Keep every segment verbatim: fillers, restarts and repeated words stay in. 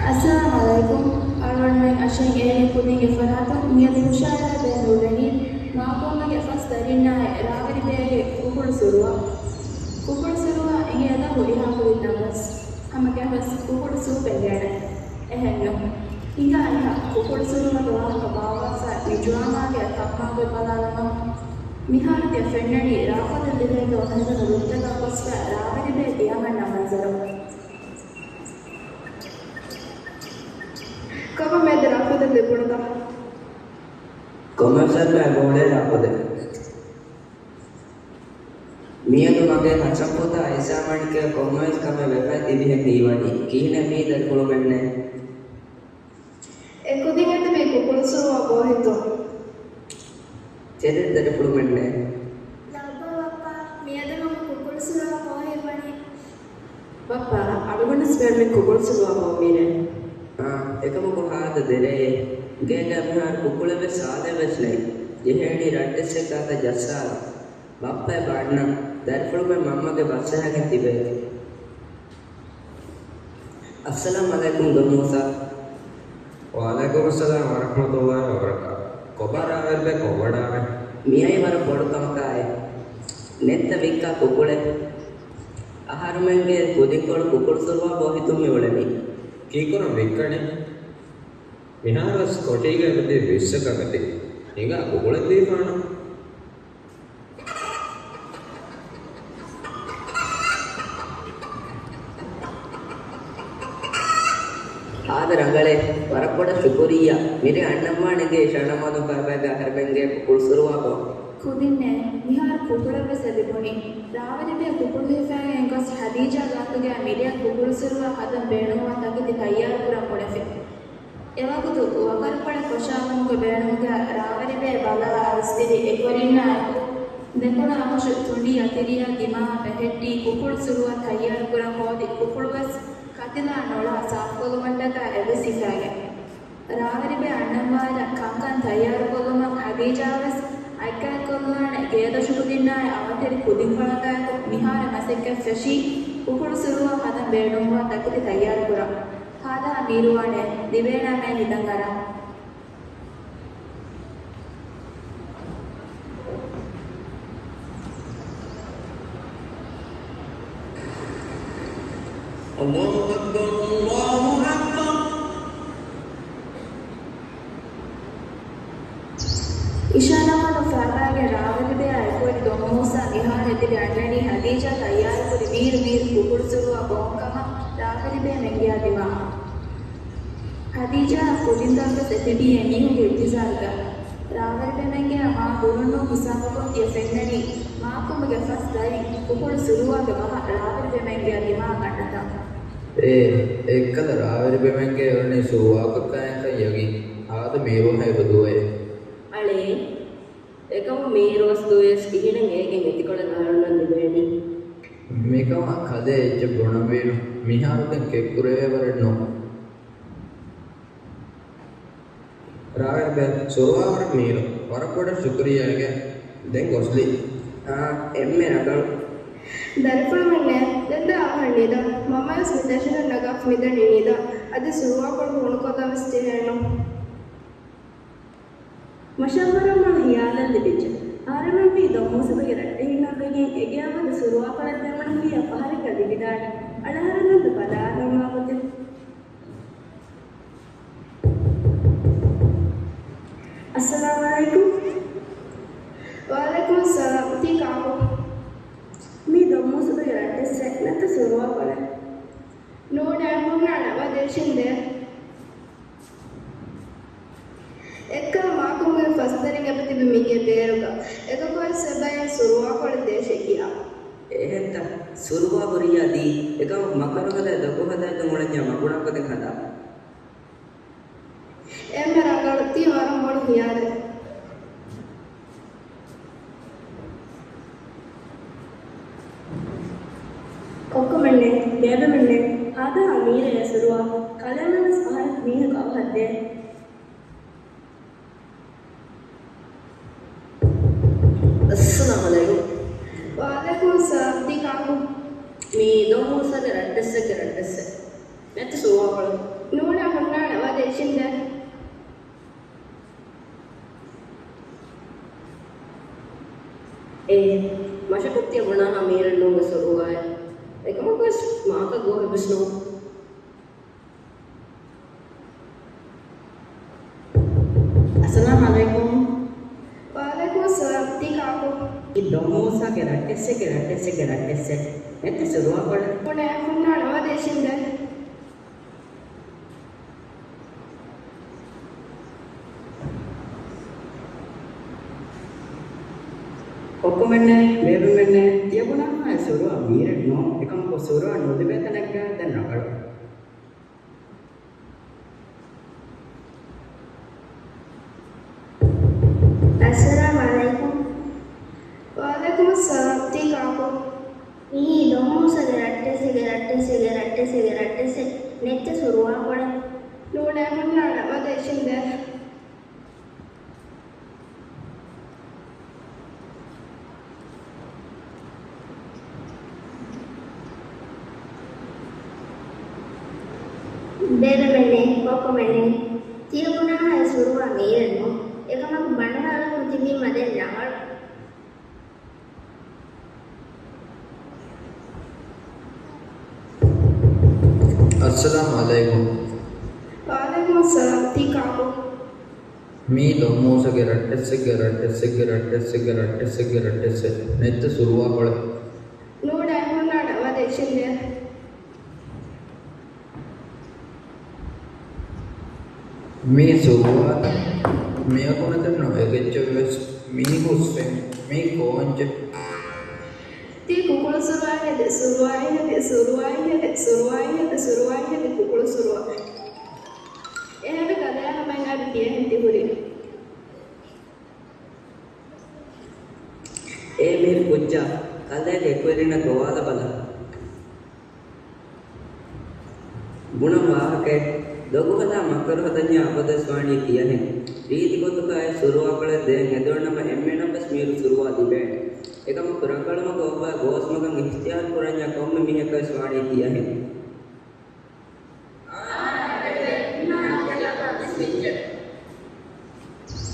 އައްސަލާމު ޢަލައިކުމް. އަޅުގަނޑުމެން އަށެއް އޭރު ކުދިންގެ ފަރާތުން މިއަދު ހުށަހަޅައިދޭން އުޅެނީ މާކޮމެގެ ފަސް ދަރިންނާއި ރާވެރިބޭގެ ކުކުޅު ސުރުވާ. ކުކުޅު ސުރުވާ އެނގޭތަ ހުރިހާ ކުދިންނަށްވެސް؟ ހަމަގައިވެސް ކުކުޅު ސޫޕް އެނގޭނެ. އެހެންނު. ހިނގާ އިހާ ކުކުޅު ސުރުވާގެ ވާހަކަ ބާއްވާފަ މި ޑްރާމާގެ ތައްމާގޮތް ބަލާލަމާ. މިހާރު ތިޔަ ފެންނަނީ ރާފަތުން ލިބޭތޯ ހަނދުނު ރުއްތަކަށް ގޮސްފަ ރާވެރިބޭ ދިޔަމަންނަ މަންޒަރު. ކޮބާ މިއަދު ރާފަތުން ލިބުނުތަ؟ ކޮންމެވެސް އަރިމައެއް ބޯޅައެއް ރާފަތެއް. މިއަދު މަގޭ ހަށަންފުދާ އައިސާމަނިކައަށް ކޮންމެވެސް ކަމެއް ވެފައި ތިބިހެން ހީވަނީ. ކިހިނެއް މީ ދަރިފުޅުމެންނޭ؟ އެ ކުދިން އެތިބީ ކުކުޅު ސުރުވާ ބޯހިތުން. ތެދެއް ދަރިފުޅުމެންނޭ. ލައްބަ ބައްޕާ، މިއަދު ހަމަ ކުކުޅު ސުރުވާ ބޯހިތްވަނީ. ބައްޕާ، އަޅުގަނޑުވެސް ބޭނުމީ ކުކުޅު ސުރުވާ ބޯމީރޭ. އާ، އެކަމަކު ހާދަ ދެރައޭ. ގޭގަ މިހާރު ކުކުޅެއްވެސް ސާދައެއްވެސް ނެތް. ޖެހޭނީ ރައްޓެއްސެއް ގާތަށް ޖައްސާލަން. ބައްޕައެއް ބާ އަންނަން. ދަރިފުޅުމެން މަންމަގެ ބަސްއަހަގެން ތިބޭތި. އައްސަލާމު ޢަލައިކުމް ދޮންމޫސާ. ވަޢަލައިކުމުއްސަލާމް ވަރަޙްމަތުﷲ ވަބަރަކާތު. ކޮބާ ރާވެރިބޭ ކޮށްވަޑާމެ؟ މިއައީ ވަރަށް ބޮޑު ކަމަކާއޭ. ނެތްތަ ވިއްކާ ކުކުޅެއް؟ އަހަރުމެންގެ ކުދިންކޮޅު ކުކުޅު ސުރުވާ ބޯހިތުން މި އުޅެނީ. ކީކުރަން ވިއްކަނީ؟ މިހާރުވެސް ކޮޓީގަ އެބަތިބި ވިއްސަކަށް އެބަތިބި. ހިނގާ ކުކުޅެއް ދީފާނަން. ހާދަ ރަނގަޅޭ، ވަރަށް ބޮޑަށް ޝުކުރިއްޔާ. މިރޭ އަންނަންވާނެ އިނގޭ ޝަނަމާދު ފަރުބައިގެ އަހަރެމެންގެ ކުކުޅު ސުރުވާ ބޯ. ކުދިންނޭ، މިހާރު ކުކުޅެއްވެސް އެ ލިބުނީ. ރާވެރިބޭ ކުކުޅު ހިފައިގެން ގޮސް ހަދީޖާ ގާތުގައި މިރޭ ކުކުޅު ސުރުވާ ހަދަން ބޭނުންވާ ތަކެތި ތައްޔާރުކުރަން ބުނެފި. އެވަގުތު ވަކަރުކޮޅެއް ކޮށާލުމުގެ ބޭނުމުގައި ރާވެރިބޭ ބަލާ އައިސްފި އެކުވެރިންނާއެކު ދެކުނު އަވަށު ތުނޑި އަތިރިޔާ ދިމާ ބެހެއްޓި ކުކުޅު ސުރުވާ ތައްޔާރުކުރަން ހޯދި ކުކުޅުވެސް ކަތިލާ ނޮޅާ ސާފުކޮށްލުމަށްޓަކާ އެއްވެސް ހިފައިގެން. ރާވެރިބޭ އަންނަންވާއިރަށް ކަންކަން ތައްޔާރުކޮށްލުމަށް ހަދީޖާވެސް އަތްކައިކޮށްލާނެ ގޭދޮށު ކުދިންނާއި އަވަތެރި ކުދިންފަޅަކާއެކު މިހާރު މަސައްކަތް ފެށީ ކުކުޅު ސުރުވާ ހަދަން ބޭނުންވާ ތަކެތި ތައްޔާރުކުރަން. ހާދަހާ މީރުވާނެ ލިބޭނާމޭ ހިތަށް އަރާ. الله أكبر، الله أكبر. އިޝާނަމާދު ފަރުބައިގެ ރާވެރިބެއާ އެކުވެރި ދޮންމޫސާ މިހާރު އެތިބި އަންނަނީ ހަދީޖާ ތައްޔާރުކުރި މީރު މީރު ކުކުޅު ސުރުވާ ބޯންކަމަށް ރާވެރިބޭ މެންގެޔާ ދިމާ. ހަދީޖާއަށް ކުދިންތައްވެސް އެތިބީ އެމީހުންގެ އިންތިޒާރުގަ. ރާވެރިބެމެންގެޔާ މާ ދުރުންނޫން ހިސާބަކޮށް ތިޔަ ފެންނަނީ މާކޮމުގެ ފަސް ދަރިން ކުކުޅު ސުރުވާގެ ވަހަށް ރާވެރިބެމެންގެޔާ ދިމާއަށް އަންނަތާ. އޭ، އެއްކަލަ ރާވެރިބެމެންގެ އެވަނީ ސުރުވާކޮށް ކައިންކަން ޔަގީން. ހާދަ މީރު ހައިބަ ދުވައޭ. އަޅޭ، އެކަމު މީރުވެސް ދުވިޔަސް ކިހިނެއް އޭގެން އެތިކޮޅެއް އަހަރުންނަށް ލިބޭނީ؟ މިކަމާ ކަލޭ އެއްޗެއް ބުނަންވީނު. މިހާރު ދެން ކެތްކުރެވޭވަރެއް ނޫން. ރާވެރިބޭ ސުރުވާވަރަށް މީރު. ވަރަށް ބޮޑަށް ޝުކުރިއްޔާ އޭގެ. ދެން ގޮސްލީ. އާ، އެންމެ ރަނގަޅު. ދަރިފުޅުމެންނޭ، ދެން ދާ އަވަހަށް ނިދާ. މަންމަވެސް މި ތެށިނަށް ނަގާފަ މިދަނީ ނިދާ. އަދި ސުރުވާކޮޅު ހޫނުކޮށްލާވެސް ޖެހޭނު. މަށަށްވުރެ މާ ހިޔާލަށް ލިބިއްޖެ. އަހަރެމެން ވީ ދޮންމޫސުބެގެ ރައްޓެހިންނަށްވެގެން އެގެއަށް ވަދެ ސުރުވާކޮޅެއް ދެމުނަންވީ އަށް ފަހަރެއްގަ ލިބިދާނެ. އަޅަހަރެމެންދު ބަލާލަމާ ގޮތެއް. އައްސަލާމު ޢަލައިކުމް. ވަޢަލައިކުމުއްސަލާމް. ތީ ކާކު؟ މީ ދޮންމޫސުބެގެ ރައްޓެއްސެއް ނެތަ ސުރުވާކޮޅެއް؟ ނޫނޭ، ހުންނާނެ، ވަދެ އިށީނދޭ. އެއްކަލަ މާކޮމުގެ ފަސްދަރިން އެބަތިބި މިގޭ ބޭރުގަ. އެކަކުވެސް އެބައިން ސުރުވާކޮޅެއް ދޭށޭ ކިޔާ. އެހެންތަ؟ ސުރުވާ ހުރިއްޔާ ދީ. އެކަމަކު މަކަރު ހަދާ ދޮގު ހަދާދޭން އުޅެންޏާ މަގުނާކޮށްދޭން ހަދާ. އެންމެ ރަނގަޅު، ތީ ވަރަށް ބޮޑު ހިޔާލެއް. ކޮއްކޮމެންނޭ، ބޭބެމެންނޭ، ހާދަހާ މީރޭ އެ ސުރުވާ. ކަލޭމެންވެސް ފަހަރަކު މީހަކު އަވަހަށްދޭ. އައްސަލާމު ޢަލައިކުމް. ވަޢަލައިކުމުއްސަލާމް. ތީ ކާކު؟ މީ ދޮންމޫސާގެ ރައްޓެއްސެއްގެ ރައްޓެއްސެއް. ނެތަ ސުރުވާކޮޅެއް؟ ނޫނޭ، އޭ، މަށަކަށް ތިޔަ ބުނާހާ މީރެއް ނޫން އެ ސުރުވާއެއް. އެކަމަކުވެސް މާކަށް ގޯހެއްވެސް ނޫން. އައްސަލާމް އަލައިކުމް. ވަޢަލައިކުމް އައްސަލާމް. ތީ ކާކު؟ މީ ދޮންމޫސާގެ ރައްޓެއްސެއްގެ ރައްޓެއްސެއްގެ ރައްޓެއްސެއް. ނެތްތަ ސުރުވާކޮޅެއް؟ ބޮޑަށް ހުންނާނެ ވަދެ އިށީނދެ. އޮއްކަމެންނޭ، ބޭބެމެންނޭ، ތިޔަބުނާހާ އެ ސުރުވާ މީރެއް ނޫން. އެކަމަކު ސުރުވާ ނުލިބޭ ތަނެއްގަ ދެން ރަނގަޅު. އައްސަލާމް އަލައިކުމް. ވަޢަލައިކުމް އައްސަލާމް. ތީ ކާކު؟ މީ ދޮންމޫސާގެ ރައްޓެއްސެއްގެ ރައްޓެއްސެއްގެ ރައްޓެއްސެއްގެ ރައްޓެއްސެއް. ނެތްތަ ސުރުވާކޮޅެއް؟ ނޫނޭ، ހުންނާނެ ވަދެ އިށީނދެ. ބޭބެމެންނޭ، ކޮއްކޮމެންނޭ، ތިޔަބުނާހާ އެ ސުރުވާ މީރެއް ނޫން. އެކަމަކު ބަނޑުހަރަކުން ތިބީމަ ދެން ރަނގަޅު. އައްސަލާމް އަލައިކުމް. ވަޢަލައިކުމް އައްސަލާމް. ތީ ކާކު؟ މީ ދޮންމޫސާގެ ރައްޓެއްސެއްގެ ރައްޓެއްސެއްގެ ރައްޓެއްސެއްގެ ރައްޓެއްސެއް. ނެތްތަ ސުރުވާކޮޅެއް؟ ނޫނޭ، ހުންނާނެ ވަދެ އިށީނދެ. މީ ސުރުވާތަ؟ މިއަކު ނެތެއްނު އެގެއްޗެއްވެސް. މީ ހުސްފެން. މީ ކޯންޗެއް؟ ތީ ކުކުޅު ސުރުވާއެއްހެދި، ސުރުވާއެއްހެދި، ސުރުވާއެއްހެދި، ސުރުވާއެއްހެދި، ކުކުޅު ސުރުވާ. އެހެންވެ ކަލޭ ހަމައިން އަދި ތިޔަހެން ތި ހުރީ. އޭ މީރު ކުއްޖާ، ކަލޭގެ އެކުވެރިންނަށް ގޮވާލަބަލަ. ބުނަން ވާހަކައެއް، ލޮގު ހަދާ މަކަރު ހަދަންޏާ އަބަދުވެސް ވާނީ ތިޔަހެން. ރީތި ގޮތަކަށް އެ ސުރުވާކޮޅެއް ދޭން ހެދުނަމަ އެންމެނަށްވެސް މީރު ސުރުވާ ލިބޭނެ. އެކަމަކު ރަނގަޅުމަގު އޮއްވާ ގޯސްމަގަށް އިހްތިޔާރު ކުރަންޏާ ކޮންމެ މީހަކަށްވެސް ވާނީ ތިޔަހެން.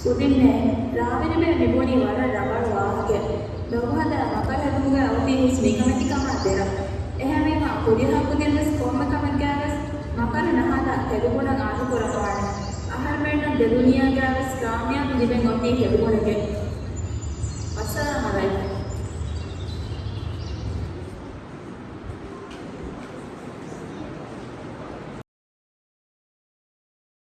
ކުދިންނޭ، ރާވެރިބޭ މިބުނީ ވަރަށް ރަނގަޅު ވާހަކައެއް. ލޮގު ހަދާ މަކަރު ހެދުމުގައި އޮތީ ހުސް މިކަމެތިކަމާ ދެރަ. އެހެންވީމާ، ކުރިހާ ކުދިންވެސް ކޮންމެ ކަމެއްގައިވެސް މަކަރު ނަހާލާ ތެދުގުނަ އާދަކުރަން ވާނެ. އަހަރުމެންނަށް ދެ ދުނިޔޭގައިވެސް ކާމިޔާބު ލިބެން އޮތީ ތެދުގުނަގެ.